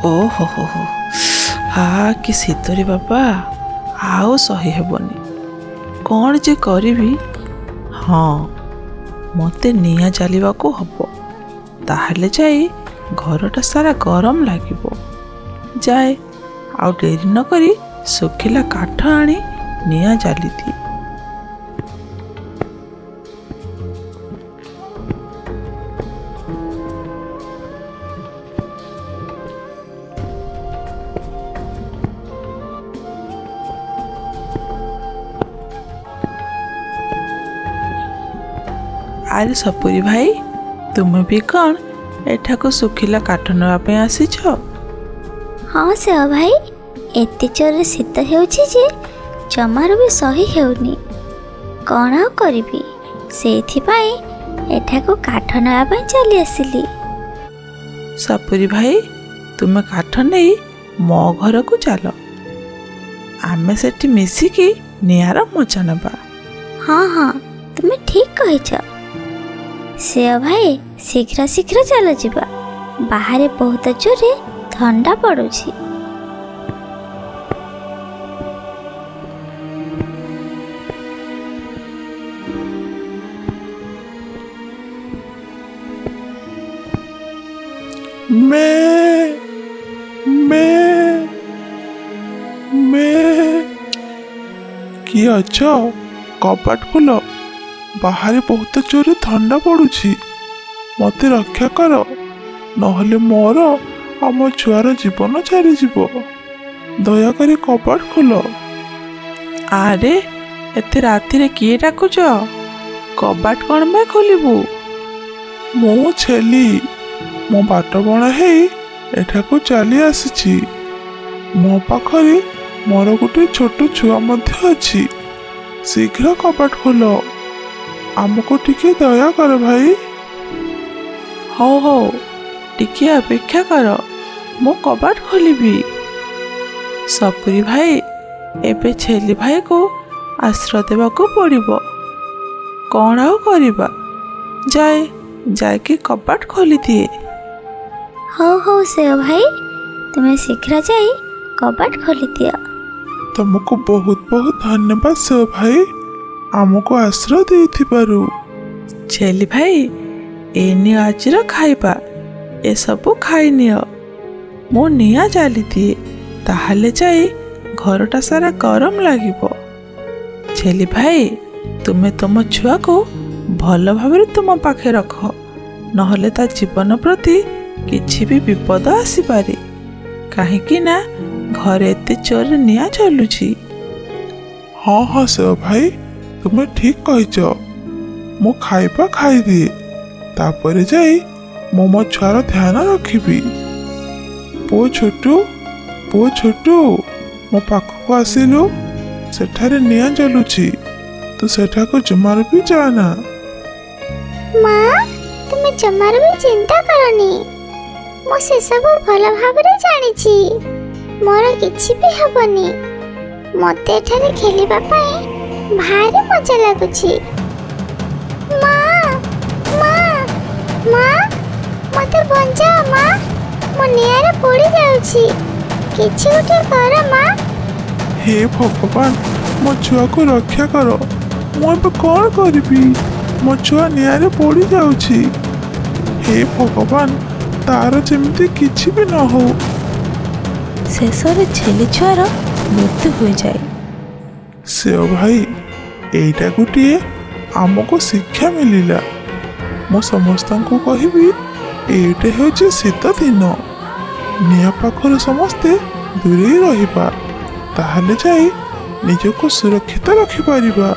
ଓହୋ ହୋ ହୋ, ହା କି ଶୀତରେ ବାପା, ଆଉ ସହି ହେବନି। କ'ଣ ଯେ କରିବି? ହଁ, ମୋତେ ନିଆଁ ଜାଳିବାକୁ ହବ, ତାହେଲେ ଯାଇ ଘରଟା ସାରା ଗରମ ଲାଗିବ। ଯାଏ, ଆଉ ଡେରି ନକରି ଶୁଖିଲା କାଠ ଆଣି ନିଆଁ ଜାଳିଦିଏ। ଆରେ ସପୁରୀ ଭାଇ, ତୁମେ ବି କ'ଣ ଏଠାକୁ ଶୁଖିଲା କାଠ ନେବା ପାଇଁ ଆସିଛ? ହଁ ସେଓ ଭାଇ, ଏତେ ଜୋରରେ ଶୀତ ହେଉଛି ଯେ ଜମାରୁ ବି ସହି ହେଉନି। କ'ଣ ଆଉ କରିବି, ସେଇଥିପାଇଁ ଏଠାକୁ କାଠ ନେବା ପାଇଁ ଚାଲି ଆସିଲି। ସପୁରୀ ଭାଇ, ତୁମେ କାଠ ନେଇ ମୋ ଘରକୁ ଚାଲ, ଆମେ ସେଠି ମିଶିକି ନିଆଁର ମଜା ନେବା। ହଁ ହଁ, ତୁମେ ଠିକ୍ କହିଛ ସେଓ ଭାଇ। ଶୀଘ୍ର ଶୀଘ୍ର ଚାଲ ଯିବା, ବାହାରେ ବହୁତ ଜୋରରେ ଥଣ୍ଡା ପଡ଼ୁଛି। ମେ ମେ ମେ, କିଏ ଅଛ? କବାଟ ଖୋଲ, ବାହାରେ ବହୁତ ଜୋରରେ ଥଣ୍ଡା ପଡ଼ୁଛି। ମୋତେ ରକ୍ଷା କର, ନହେଲେ ମୋର ଆଉ ମୋ ଛୁଆର ଜୀବନ ଚାଲିଯିବ। ଦୟାକରି କବାଟ ଖୋଲ। ଆରେ, ଏତେ ରାତିରେ କିଏ ଡାକୁଛ? କବାଟ କ'ଣ ପାଇଁ ଖୋଲିବୁ? ମୁଁ ଛେଲି, ମୋ ବାଟବଣା ହେଇ ଏଠାକୁ ଚାଲି ଆସିଛି। ମୋ ପାଖରେ ମୋର ଗୋଟେ ଛୋଟ ଛୁଆ ମଧ୍ୟ ଅଛି। ଶୀଘ୍ର କବାଟ ଖୋଲ, ଆମକୁ ଟିକେ ଦୟା କର ଭାଇ। ହଉ ହଉ, ଟିକିଏ ଅପେକ୍ଷା କର, ମୁଁ କବାଟ ଖୋଲିବି। ସପୁରୀ ଭାଇ, ଏବେ ଛେଲି ଭାଇକୁ ଆଶ୍ରୟ ଦେବାକୁ ପଡ଼ିବ। କ'ଣ ଆଉ କରିବା? ଯାଏ, ଯାଇକି କବାଟ ଖୋଲିଦିଏ। ହଉ ହଉ ସେଓ ଭାଇ, ତୁମେ ଶୀଘ୍ର ଯାଇ କବାଟ ଖୋଲିଦିଅ। ତମକୁ ବହୁତ ବହୁତ ଧନ୍ୟବାଦ ସେଓ ଭାଇ, ଆମକୁ ଆଶ୍ରୟ ଦେଇଥିବାରୁ। ଛେଲି ଭାଇ, ଏ ନିଅ ଆଜିର ଖାଇବା, ଏସବୁ ଖାଇନିଅ। ମୁଁ ନିଆଁ ଜାଳିଦିଏ, ତାହେଲେ ଯାଇ ଘରଟା ସାରା ଗରମ ଲାଗିବ। ଛେଲି ଭାଇ, ତୁମେ ତୁମ ଛୁଆକୁ ଭଲ ଭାବରେ ତୁମ ପାଖେ ରଖ, ନହେଲେ ତା ଜୀବନ ପ୍ରତି କିଛି ବି ବିପଦ ଆସିପାରେ, କାହିଁକି ନା ଘରେ ଏତେ ଜୋରରେ ନିଆଁ ଜଳୁଛି। ହଁ ହଁ ସେଓ ଭାଇ, ତୁମେ ଠିକ୍ କହିଛ। ମୁଁ ଖାଇବା ଖାଇଦିଏ, ତାପରେ ଯାଇ ମୁଁ ମୋ ଛୁଆର ଧ୍ୟାନ ରଖିବି। ପୁଅ ଛୋଟୁ, ପୁଅ ଛୋଟୁ, ମୋ ପାଖକୁ ଆସିଲୁ। ସେଠାରେ ନିଆଁ ଜଳୁଛି, ତୁ ସେଠାକୁ ଜମାରୁ ବି ଯାଆନା। ମା, ତୁମେ ଜମାରୁ ବି ଚିନ୍ତା କରନି, ମୁଁ ସେସବୁ ଭଲ ଭାବରେ ଜାଣିଛି। ମୋର କିଛି ବି ହେବନି। ମୋତେ ଏଠାରେ ଖେଳିବା ପାଇଁ ଭାରି ମଜା ଲାଗୁଛି। ମା, ମା, ମା, ମୋତେ ବଞ୍ଚାଅ ମା, ମୁଁ ନିଆଁରେ ପୋଡ଼ି ଯାଉଛି। କିଛି ଗୋଟେ କର ମା। ହେ ଭଗବାନ, ମୋ ଛୁଆକୁ ରକ୍ଷା କର। ମୁଁ ଏବେ କ'ଣ କରିବି? ମୋ ଛୁଆ ନିଆଁରେ ପୋଡ଼ି ଯାଉଛି। ହେ ଭଗବାନ, ତାର ଯେମିତି କିଛି ବି ନ ହଉ। ଶେଷରେ ଛେଲି ଛୁଆର ମୃତ୍ୟୁ ହୋଇଯାଏ। ସେଓ ଭାଇ, ଏଇଟା ଗୋଟିଏ ଆମକୁ ଶିକ୍ଷା ମିଳିଲା। ମୁଁ ସମସ୍ତଙ୍କୁ କହିବି, ଏଇଟା ହେଉଛି ଶୀତ ଦିନ, ନିଆଁ ପାଖରୁ ସମସ୍ତେ ଦୂରେଇ ରହିବା, ତାହେଲେ ଯାଇ ନିଜକୁ ସୁରକ୍ଷିତ ରଖିପାରିବା।